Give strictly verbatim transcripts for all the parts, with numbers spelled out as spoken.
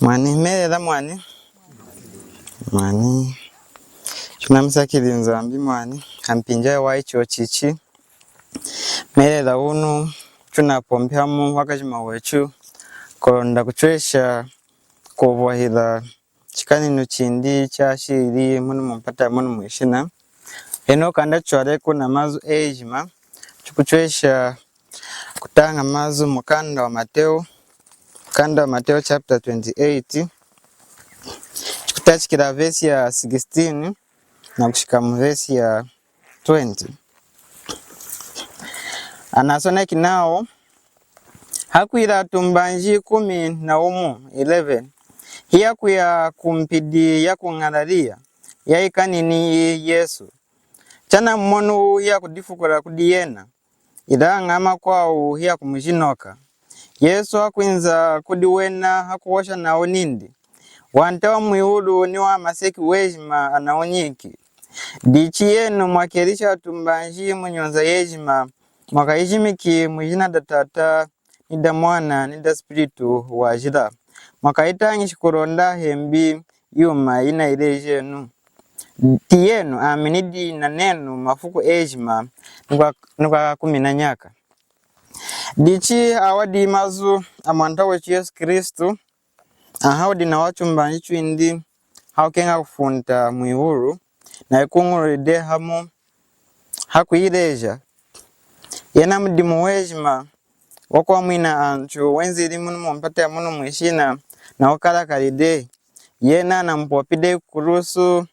Mwani, melela mwani. Mwani. Tunamusakilili Nzambi mwani hampinji yayiwahi chochichi. Melela wunu tunapompi hamu wakajima wetu kulonda kutwesha kwovwahila chikaninu chindi chashili munu mumpata munu mwishina. Henohu kanda tutwaleku na mazu ejima, tukutwesha kutaña mazu mukanda wa Mateo, mukanda wa Mateo chapter twenty-eight, tukutachikila verse ya sixteen nakushika mu verse ya twenty. Anasoneki nawu, hakwila atumbanji kumi na wumu, eleven, hiyakuya kumpidi ya ku Ñalaliya, yayikanini Yesu. Chanamumonu hiyakudifukula kudi yena, ilaña amakwawu hiyakumujinoka. Yesu hakwinza kudi wena hakuhosha nawu nindi, Wanta wa mwiwulu ni wa hamaseki wejima anawunyinki. Dichi yenu mwakelishi atumbanji mu nyonza yejima, mwakayijimiki mwijina da Tata, ni da Mwana, ni da Spiritu Wajila. Mwakayitañishi kulonda hembi yuma yinayilejenu. Tiyenu, ami nidi nanenu mafuku ejima ni kwa, ni kwakumi na nyaka. Dichi awa di mazu a Mwanta wetu Yesu Kristu, ahawudi na watumbanji twindi hakukeña kufunta mwiwulu, nayikuñulwili dehi hamu hakuyileja. Yena mudimu wejima wakwamwina antu wenzili munu mumpata ya munu mwishina, nawukalakali dehi. Yena anamupopi dehi ku kulusu,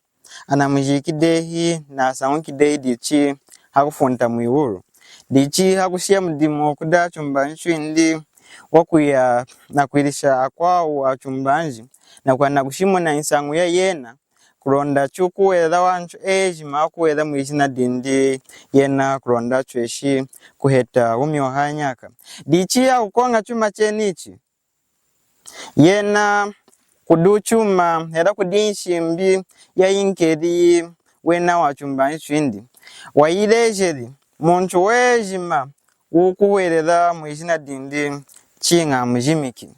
anamujiki dehi, nasañuki dehi dichi hakufunta mwiwulu. Dichi hakushiya mudimu kudi atumbanji twindi wakuya nakwilisha akwawu atumbanji, nakuya nakushimuna nsañu ya yena, kulonda tukuhwelela antu ejima akuhwelela mwijina dindi yena kulonda atweshi kuheta wumi wahaya nyaka. Dichi hakukoña chuma chenichi, yena kudi chuma hela kudi nshimbi yayinkeliyi wena watumbanji twindi, wayilejeli, muntu wejima wukuhwelela mwijina dindi chiña amujimiki.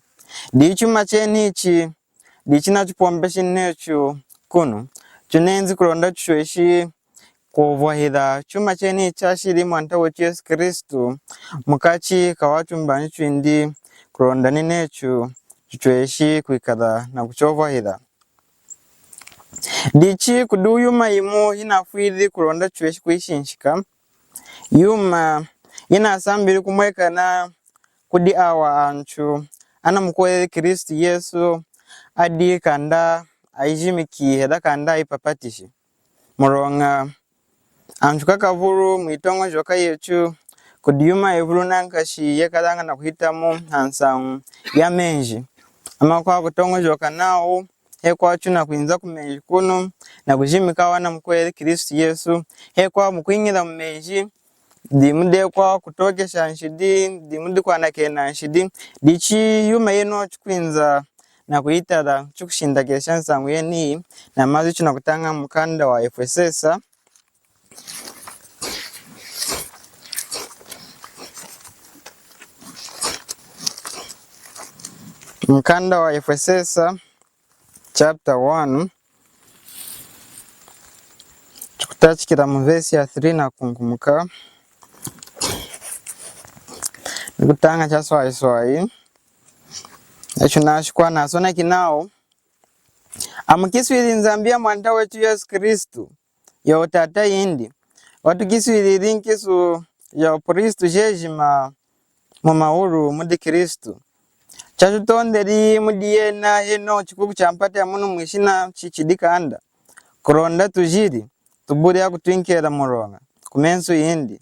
Dichuma chenichi, dichi nachipompeshi nechu kunu, tunenzi kulonda tutweshi kwovwahila chuma chenichi chashili Mwanta wetu Yesu Kristu mukachi kawatumbanji twindi, kulonda ninechu tutweshi kwikala nakuchovwahila. Dichi kudi yuma yimu yinafwili kulonda tutweshi kuyishinshika, yuma yinasambili kumwekana kudi awa antu anamukuhweleli Kristu Yesu, adi kanda ayijimiki hela kanda ayipapatishi. Muloña antu kakavulu mwitoñojoka yetu, kudi yuma yayivulu nankashi yekalaña nakuhitamu hansañu yamenji. Amakwawu kutoñojoka nawu hekwawu tunakwinza kumenji kunu, nakujimika awa anamukuhweleli Kristu Yesu, hekwawu mukwiñila mumenji, dimu hekwawu kutokesha nshidi, dimu hekwawu kwanakena nshidi. Dichi yuma yinu tukwinza nakuyitala, tukushindakesha nsañu yeniyi na mazu tunakutaña mukanda wa Efwesesa. Mukanda wa Efwesesa chapter one, tukutachikila mu verse ya three nakunkumuka. Nikutaña chaswayiswayi. Echu nashikwa nasoneki nawu, amukiswili Nzambi ya Mwanta wetu Yesu Kristu, yo Tata yindi, watukiswilili nkisu ya wupristu jejima mu mawulu mudi Kristu. Chatutondeli mudi yena henohu chikuku cha mpata ya munu mwishina chichidi kanda, kulonda tujili, tubuli akutwinkela muloña kumensu indi.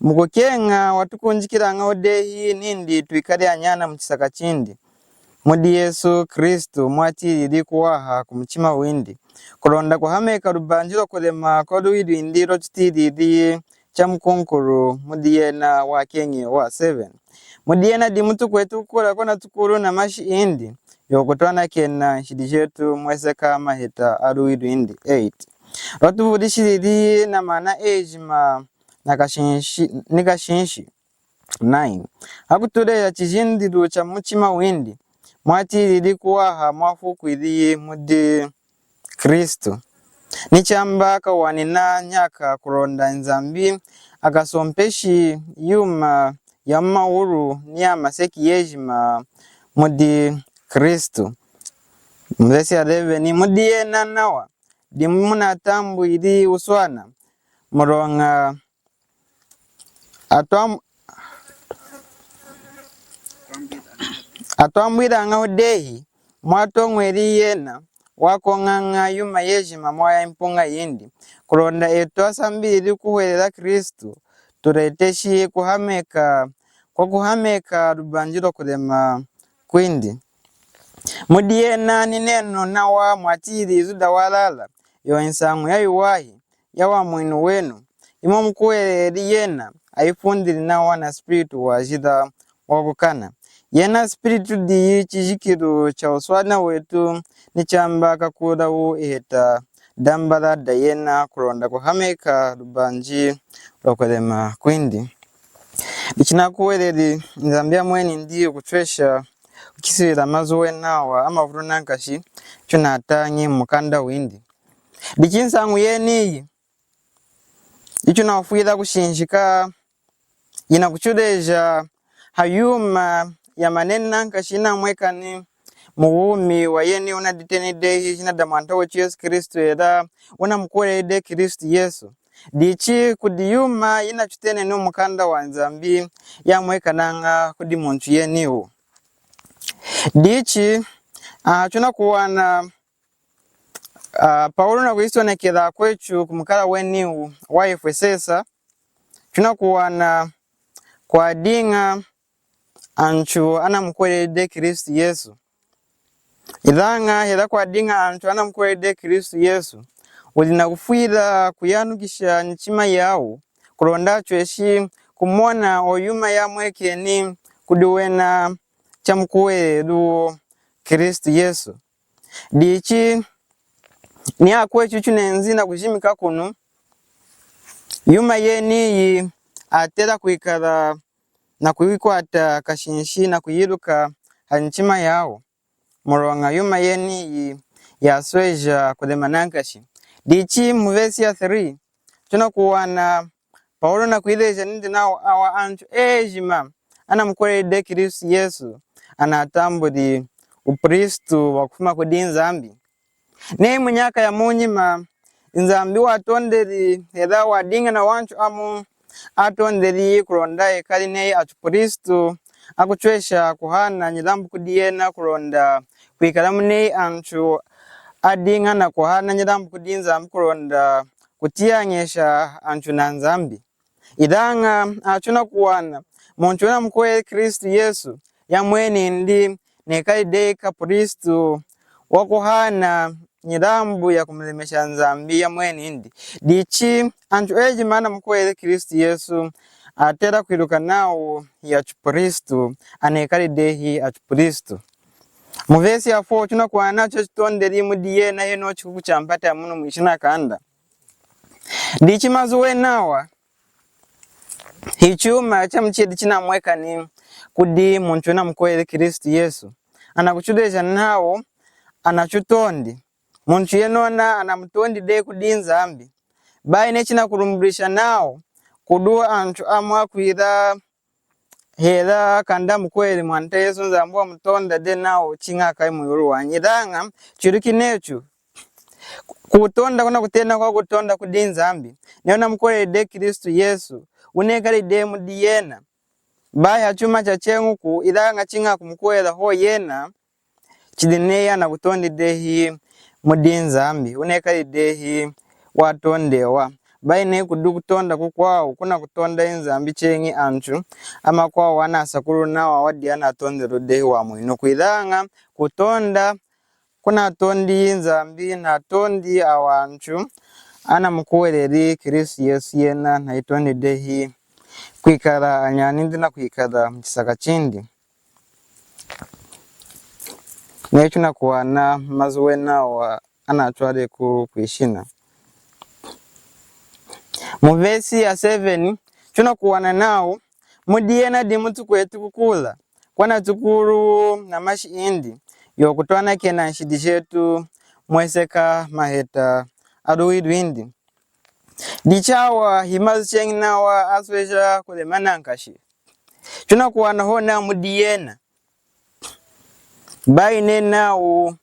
Mukukeña watukunjikilaña dehi nindi twikali anyana muchisaka chindi, mudi Yesu Kristu mwatilili kuwaha kumuchima windi, kulonda kuhameka lubanji lwakulema kwa luwi lwindi lwatutilili chamukunkulu mudi yena wakeñi wa seven. Mudi yena dimu tukweti kukula kwanatukulu na mashi indi, yokutwanakena nshidi jetu mweseka maheta a luwi lwindi. Eight. Lwatuvulishilili na maana ejima na kashinshi, ni kashinshi. Nine. Akutuleja chijindilu cha muchima windi, mwatiyilili kuwaha mwafuukwiliyi mudi Kristu. Ni chamba kawanina nyaka kulonda Nzambi akasompeshi yuma ya mumawulu ni ya maseki yejima mudi Kristu. Mu vesi ya eleven, mudi yena nawa dimu munatambwili uswana, muloña atwam-, atwambwilañahu dehi, mwatoñweli yena, wakoñaña yuma yejima mwaya mpuña yindi. Kulonda etu twasambilili kukuhwelela Kristu, tuleteshi kuhameka, kwa kuhameka lubanji lwa kulema kwindi. Mudi yena ni nenu nawa mwatiyili izu dawalala, yo nsañu yayiwahi ya wamwinu wenu, imwe mukuhweleli yena, ayifundili nawa na Spiritu Wajila wakukana. Yena Spiritu diyi chijikilu cha uswana wetu, ni chamba kakulawu iheta dambala da yena kulonda kuhameka lubanji lwa kulema kwindi. Dichi nakuhweleli Nzambi yamweni ndi ukutwesha ukisila mazu wenawa amavulu nankashi tunatañi mu mukanda windi. Dichi nsañu yeniyi itunafwila kushinshika yinakutuleja ha yuma yamaneni nankashi yinamwekani mu wumi wa yena wunaditeni dehi ijina da Mwanta wetu Yesu Kristu, hela wunamukuhweleli dehi Kristu Yesu. Dichi kudi yuma yinatuteneni mu mukanda wa Nzambi yamwekanaña kudi muntu yeniwu. Dichi, ah, tunakuwana, ah, Paulu nakuyisonekela kwetu ku mukala weniwu wa Efwesesa, tunakuwana kwadiña antu anamukuhweleli dehi Kristu Yesu. Ilaña hela kwadiña antu anamukuhweleli dehi Kristu Yesu, wudi nakufwila kuyanukisha nyichima yawu, kulonda atweshi kumona o yuma yamwekeni kudi wena chamukuhwelelu Kristu Yesu. Dichi ni akwetu tunenzi nakujimika kunu, yuma yeniyi atela kwikala nakuyikwata kashinshi nakuyiluka ha nyichima yawu, muloña yuma yeniyi yasweja kulema nankashi. Dichi mu vesi ya three tunakuwana Paulu nakuyileja nindi nawu awa antu ejima anamukuhweleli dehi Kristu Yesu anatambuli wupristu wakufuma kudi Nzambi. Neyi mu nyaka ya munyima, Nzambi watondeli hela wadiña nawantu amu atondeli kulonda ekali neyi atupristu akutwesha kuhana nyilambu kudi yena kulonda kwikalamu neyi antu adiña nakuhana nyilambu kudi Nzambi kulonda kutiyañesha antu na Nzambi. Ilaña, ah, tunakuwana muntu wunamukuhweleli Kristu Yesu yamwenindi nekali dehi kapristu wakuhana nyilambu yakumulemesha Nzambi yamwenindi. Dichi antu ejima anamukuhweleli Kristu Yesu atela kwiluka nawu hiyatupristu, anekali dehi atupristu. Mu vesi ya four tunakuwana nachu chitondeli mudi yena henohu chikuku champata yamunu mwishina kanda. Dichi mazu wenawa hichuma chamuchidi chinamwekani kudi muntu wunamukuhweleli Kristu Yesu. Anakutuleja nawu anatutondi. Muntu yena anamutondi dehi kudi Nzambi. Bayi neyi chinakulumbulwisha nawu kudi antu amu akwila hela kanda amukuhweleli Mwanta Yesu, Nzambi wamutonda dehi nawu chiña akayi mwiwulu wanyi. Ilaña twiluki netu kutonda kunakutena kwakutonda kudi Nzambi neyi wunamukuhweleli dehi Kristu Yesu, wunekali dehi mudi yena. Bayi hachuma chacheñuku, ilaña chiña kumukuhwelela hohu yena, chidi neyi anakutondi dehi mudi Nzambi, wunekali dehi watondewa. Bayi neyi kudi kutonda kukwawu kunakutonda Nzambi cheñi antu amakwawu anasakulu nawu awa diwu anatondeli dehi wamwinu. Ilaña kutonda kunatondi Nzambi, natondi awa antu anamukuhweleli Kristu Yesu, yena nayitondi dehi kwikala anyana nindi nakwikala muchisaka chindi. Neyi tunakuwana mazu wenawa anatwaleku kwishina. Mu vesi ya seven tunakuwana nawu mudi yena dimu tukweti kukula kwana tukulu na mashi indi, yokutwanakena nshidi jetu mweseka maheta aluwi lwindi. Dichi awa himazu cheñi nawa asweja kulema nankashi. Tunakuwana hohu nawu mudi yena, bayi neyi nawu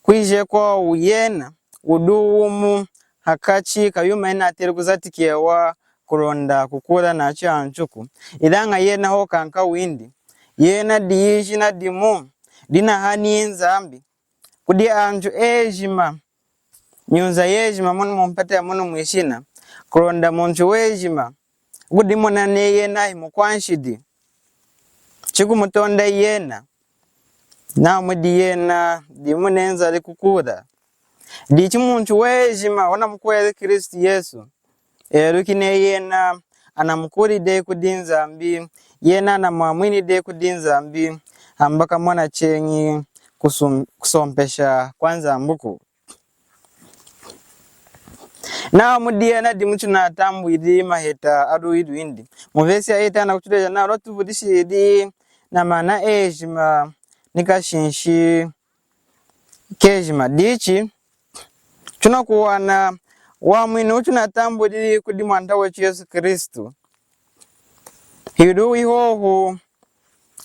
kwiji kwawu yena wudi wumu hakachi kayuma yinateli kuzatikewa kulonda kukula nachu anchuku. Ilaña yena hohu kankawindi, yena diyi ijina dimu dinahani Nzambi kudi anchu ejima, nyunza yejima munu mumpata yamunu mwishina, kulonda munchu wejima wukudimona neyi yena himukwanshidi, chikumutonda yena, nawu mudi yena dimu nenza likukula. Dichi munchu wejima wunamukuhweleli Kristu Yesu, eluki neyi yena anamukulili dehi kudi Nzambi, yena anamwamwini dehi kudi Nzambi, hamba kamona cheñi kusum-, kusompesha kwaNzambiku. Nawa mudi yena dimu tunatambwili maheta aluwi lwindi. Mu vesi ya eight anakutuleja nawu lwatuvulishili namaana ejima nikashinshi kejima. Dichi tunakuwana wamwinu wutunatambwilili kudi Mwanta wetu Yesu Kristu. Hiluwi hohu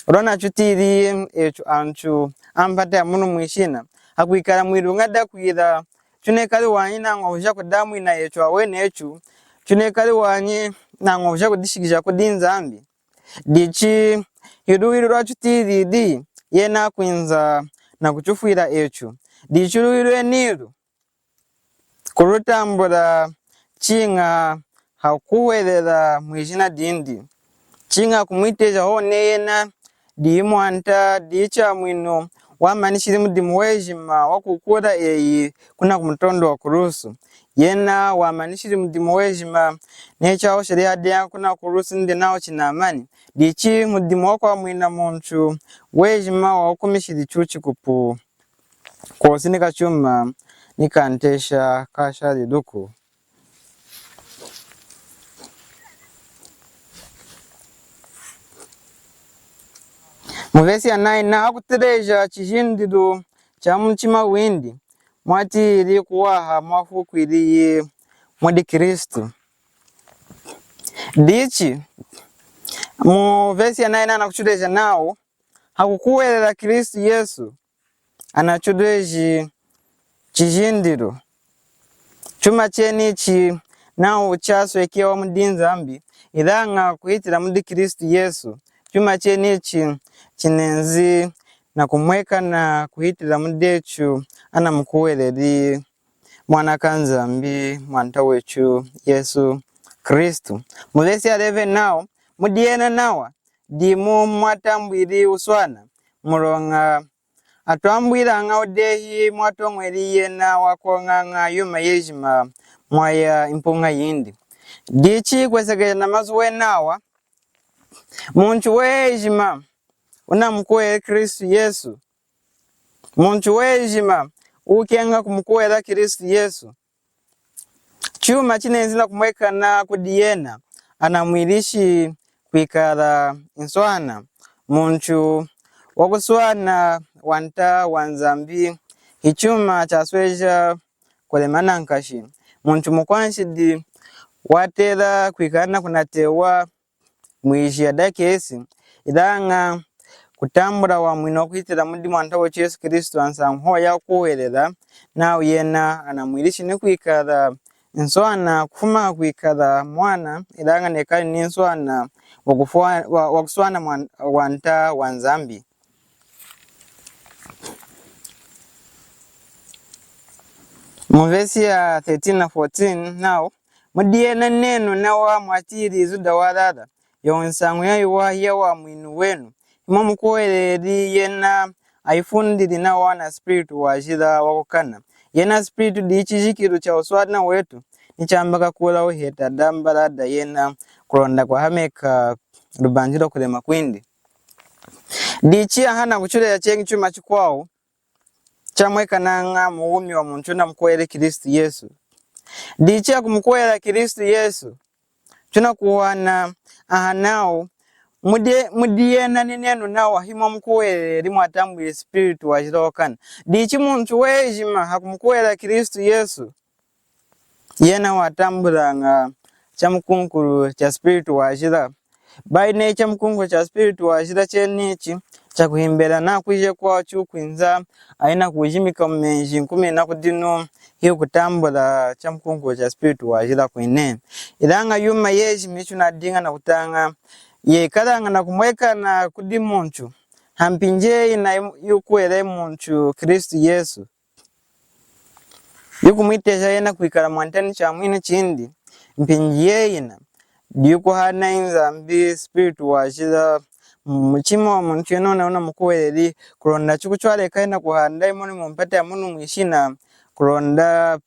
lwanachutili echu anchu ampata yamunu mwishina, hakwikala mwiluña dakwila, chunekali wanyi nañovu jakudamwina echu awenechu, chunekali wanyi nañovu jakudishikija kudi Nzambi. Dichi hiluwi lwachutilili, yena akwinza nakuchufwila echu. Dichi luwi lwenilu kulutambula chiña hakukuhwelela mwijina dindi, chiña kumwiteja hohu neyi yena diyi Mwanta, diyi Chamwinu, wamanishili mudimu wejima wakukula eyi kuna kumutondu wakulusu. Yena wamanishili mudimu wejima, neyi chahosheli hadi kuna kulusu nindi nawu chinamani. Dichi mudimu wakwamwina munchu wejima wawukumishili chuchikupu kwosi nikachuma nikantesha kashaliluku. Mu vesi ya nine, nawu hakuteja chijindilu cha muchima windi, mwatiyili kuwaha mwafuukwiliyi mudi Kristu. Dichi mu vesi ya nine anakutuleja nawu hakukuhwelela Kristu Yesu, anachuleji chijindilu. Chuma chenichi nawu chaswekewa mudi Nzambi, ilaña kuhitila mudi Kristu Yesu, chuma chenichi chinenzi nakumwekana kuhitila mudechu anamukuhweleli Mwana kaNzambi, Mwanta wechu Yesu Kristu. Mu vesi ya eleven nawu, mudi yena nawa dimu mwatambwili wuswana, muloña atwambwilaña dehi mwatoñweli yena wakoñaña yuma yejima mwaya mpuña yindi. Dichi kwesekeja namazu wenawa, munchu wejima wunamukuhweleli Kristu Yesu, munchu wejima wukeña kumukuhwelela Kristu Yesu, chuma chinenzi nakumwekana kudi yena, anamwilishi kwikala nswana. Munchu wakuswana wanta waNzambi, hichuma chasweja kulema nankashi. Munchu mukwanshidi watela kwikala nakunatewa mwijiya dakesi, ilaña kutambula wamwinu wakuhitila mudi Mwanta wechu Yesu Kristu, hansañu hohu yakukuhwelela, nawu yena anamwilishi nikwikala nswana, kufuma hakwikala mwana, ilaña nekali ninswana wakufwa-, wa-, wakuswana mwan-, wanta waNzambi. Mu vesi ya thirteen na fourteen nawu, mudi yena nenu nawa mwatiyili izu dawalala, yonsañu yayiwahi yawamwinu wenu, himwamukuhweleli yena ayifundili nawa naSpiritu wajila wakukana. Yena Spiritu diyi chijikilu chawuswana wetu, nichamba kakula wuheta dambala dayena kulonda kwahameka lubanji lwakulema kwindi. Dichi aha nakuchuleja cheñi chuma chikwawu chamwekanaña muwumi wamunchu wunamukuhweleli Kristu Yesu. Dichi hakumukuhwelela Kristu Yesu, chunakuwana aha nawu mudi, mudi yena ninenu nawa himwamukuhweleli mwatambwili spiritu wajila wakana. Dichi muntu wejima hakumukuhwelela Kristu Yesu, yena watambulaña chamukunkulu cha spiritu wajila. Bayi neyi chamukunkulu cha spiritu wajila chenichi, chakuhembelela nakwije kwachu kwinza, ayina kujimika mumenji nkumininaku dinu, hikutambula chamukunkulu cha spiritu wajila kwine. Ilaña yuma yejima yichunadiña nakutaña, yekalaña nakumwekana kudi muntu hampinji yina yukuhwelela muntu Kristu Yesu, yukumwiteja yena kwikala Mwanteni Chamwinu chindi, mpinji yeyina diyukuhana Nzambi spiritu wajila mumuchima wamuntu yena wunamukuhweleli, kulonda chikuchwaleka yena kuhanda yimunu mumpata yamunu mwishina, kulonda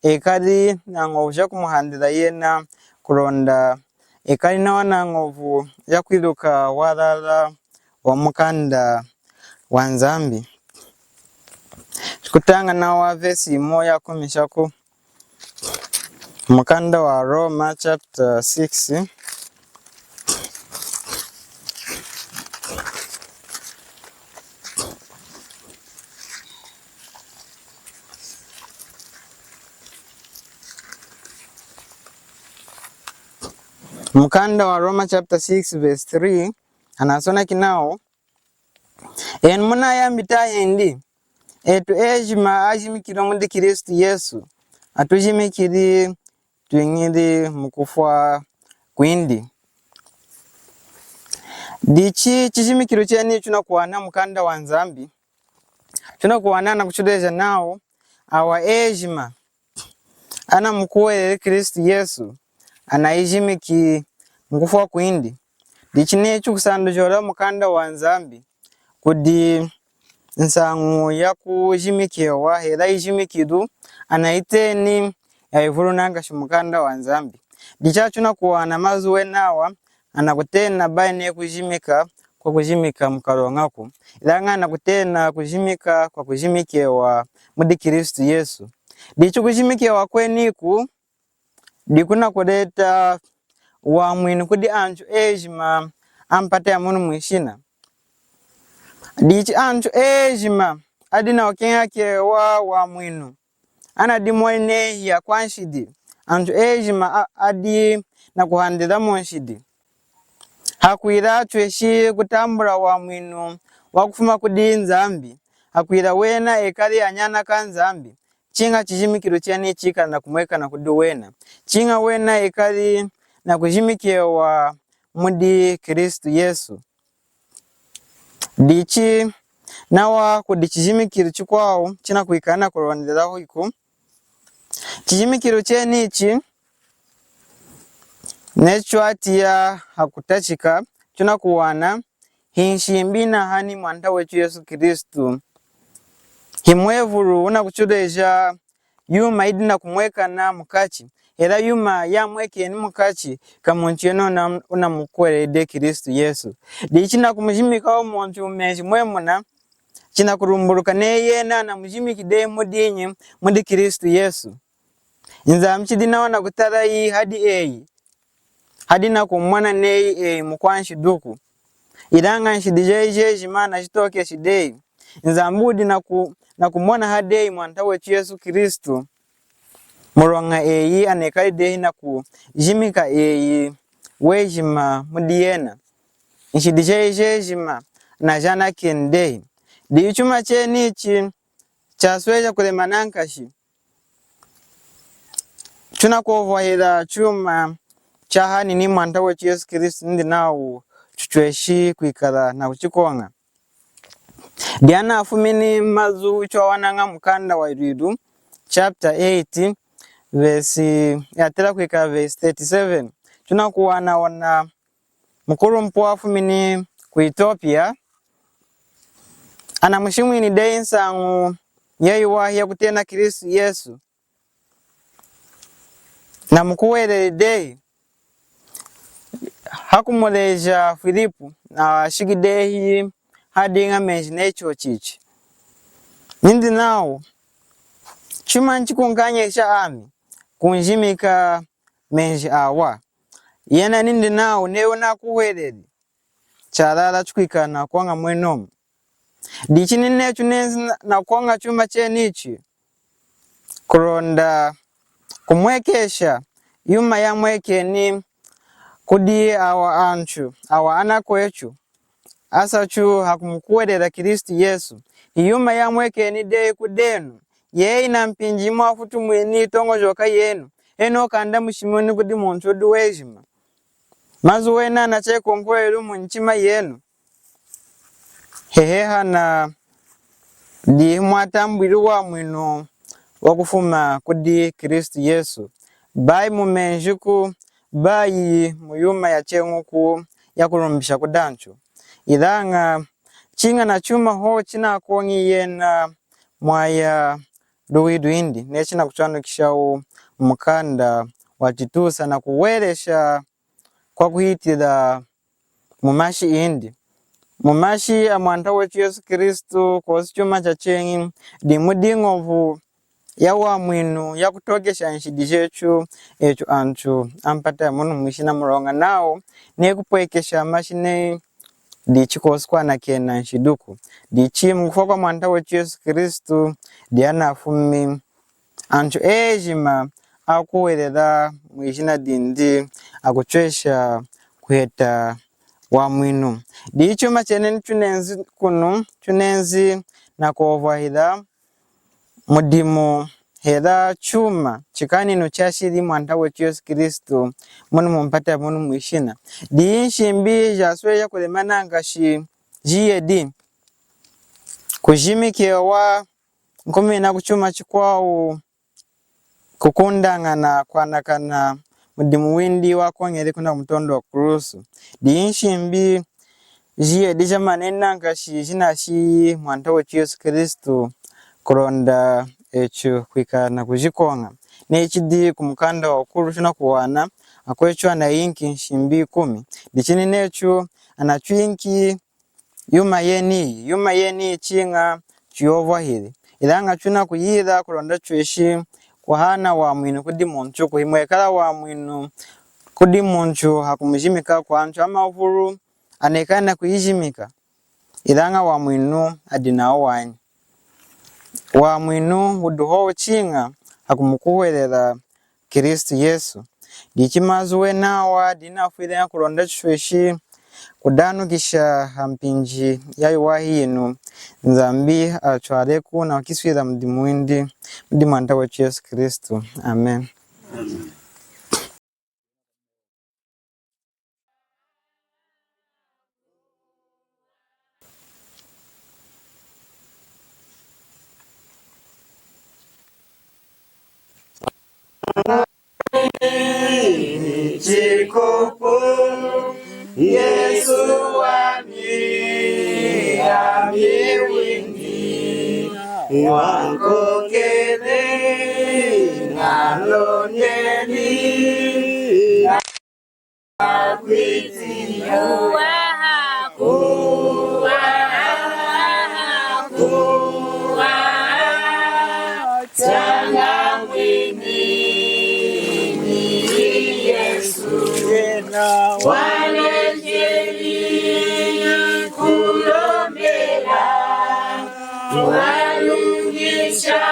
ekali nañovu jakumuhandila yena, kulonda ekali nawa nañovu jakwiluka walala wamukanda waNzambi. Kutaña nawa vesi yimu yakumishaku, mukanda waRoma chapter six. Mukanda waRoma chapter six verse three, anasoneki nawu, Enu munayambi tahindi, etu ejima ajimikilu mudi Kristu Yesu, atujimikili twiñili mukufwa kwindi. Dichi chijimikilu chenichi chunakuwana mukanda waNzambi, chunakuwana nakuchuleja nawu, awa ejima anamukuhweleli Kristu Yesu, anayijimiki mukufwa kwindi. Dichi neyi chikusandujola mukanda waNzambi, kudi nsañu yakujimikewa hela yijimikilu anayiteni yayivulu nankashi mukanda waNzambi. Dichi chunakuwana mazu wenawa, anakutena bayi neyi kujimika kwakujimika mukaloñaku, ilaña anakutena kujimika kwakujimikewa mudi Kristu Yesu. Dichi kujimikewa kweniku dikunakuleta wamwinu kudi antu ejima ampata yamunu mwishina. Dichi antu ejima adi nakukeñakewa wamwinu, anadimoni neyi akwanshidi, antu ejima a-, adi nakuhandila munshidi, hakwila atweshi kutambula wamwinu wakufuma kudi Nzambi, hakwila wena ekali anyana kaNzambi, chiña chijimikilu chenichi chikala nakumwekana kudi wena, chiña wena ekali nakujimikewa mudi Kristu Yesu. Dichi nawa kudi chijimikilu chikwawu chinakwikala nakulondelahu iku. Chijimikilu chenichi neyi chwatiya hakutachika, chunakuwana hinshimbi yinahani Mwanta wetu Yesu Kristu. Himwevulu wunakuchuleja yuma yidi nakumwekana mukachi, hela yuma yamwekeni mukachi kamuntu yena wuna-, wunamukuhweleli Kristu Yesu. Dichi nakumujimika muntu mumenji mwemuna, chinakulumbuluka neyi yena anamujimiki dehi mudinyi? Mudi Kristu Yesu. Nzambi chidi nawa nakutala iyi hadi eyi, hadi nakumumona neyi eyi mukwanshidiku. Ilaña nshidi jeyi jejima anajitokeshi dehi. Nzambi wudi naku-, nakumumona hadi eyi Mwanta wetu Yesu Kristu. Muloña eyi anekali dehi nakujimika eyi wejima mudi yena. Nshidi jeyi jejima anajanakeni dehi. Dichuma chenichi chasweja kulema nankashi. Chunakwovwahila chuma chahanini Mwanta wetu Yesu Kristu nindi nawu chutweshi kwikala nakuchikoña. Dihanafumini mazu chwawanaña mukanda waYililu chapter eight, verse yatela kwikala verse thirty-seven. Chunakuwana ona mukulumpi wafumini ku Ethiopia, anamushimwini dehi nsañu yayiwahi yakutena Kristu Yesu, namukuhweleli dehi. Hakumuleja Filipu, nashiki dehi hadiña menji neyi chochichi. Nindi nawu, chumanyi chikunkañesha ami kunjimika menji awa? Yena nindi nawu, neyi wunakuhweleli, chalala chikwikala nakukoña mwenomu. Dichi ninechu nenzi na-, nakukoña chuma chenichi kulonda kumwekesha yuma yamwekeni kudi awa anchu, awa anakwechu asachu hakumukuhwelela Kristu Yesu. Hiyuma yamwekeni dehi kudenu, yeyi nampinji yimwafutumwini yitoñojoka yenu, henohu kanda mushimuni kudi muntu wudi wejima. Mazu wena anacheñi kunkuhwelelu munyichima yenu. Hehe hana, dihi mwatambwili wamwinu wakufuma kudi Kristu Yesu. Bayi mumenjiku, bayi muyuma yacheñuku yakulumbisha kudi anchu. Ilaña chiña nachuma hohu chinakoñi yena mwaya luwi lwindi, neyi chinakuchwanukishawu mukanda wachitusa nakuwelesha kwakuhitila mumashi indi. Mumashi aMwanta wechu Yesu Kristu, kwosi chuma chacheñi, dimu diñovu yawamwinu yakutookesha nshidi jechu, echu anchu ampata yamunu mwishina, muloña nawu neyi kupwekesha mashi neyi dichi kwosi kwanakena nshidiku. Dichi mukufwa kwaMwanta wechu Yesu Kristu, dihanafumi anchu ejima akuhwelela mwijina dindi akuchwesha kuheta wamwinu. Dichuma cheneni chunenzi kunu, chunenzi nakwovwahila mudimu hela chuma chikaninu chashili Mwanta wechu Yesu Kristu munu mumpata munu mwishina. Diyi nshimbi jasweja kulema nankashi jiyedi kujimikewa nkumininaku chuma chikwawu kukundañana kwanakana mudimu windi wakoñeli kuna kumutondu wakulusu. Diyi nshimbi jiyedi jamaneni nankashi jinashiyi Mwanta wechu Yesu Kristu kulonda echu kwikala nakujikoña. Neyi chidi kumukanda wakulu chunakuwana, akwechu anayinki nshimbi ikumi. Dichi ninechu anachwinki yuma yeniyi, yuma yeniyi chiña chiyovwahili. Ilaña chunakuyila kulonda chweshi kuhana wamwinu kudi munchu, kuhimwekala wamwinu kudi munchu hakumujimika kwanchu. Amavulu anekali nakuyijimika, ilaña wamwinu adi nawu wanyi. Wamwinu wudi hohu chiña hakumukuhwelela Kristu Yesu. Dichi mazu wenawa dinafwili kulonda chishweshi kudanukisha hampinji yayiwahi yinu. Nzambi achwaleku nakukiswila mudimu windi mudi Mwanta wechu Yesu Kristu. Amen. Chikupu, Yesu wami, ami windi, wankokele, nalondeli, nakwitiya. Kuwaha, kuwaha, kuwaha, changa mwini ni Yesu. Walejeli kulombela, walungisha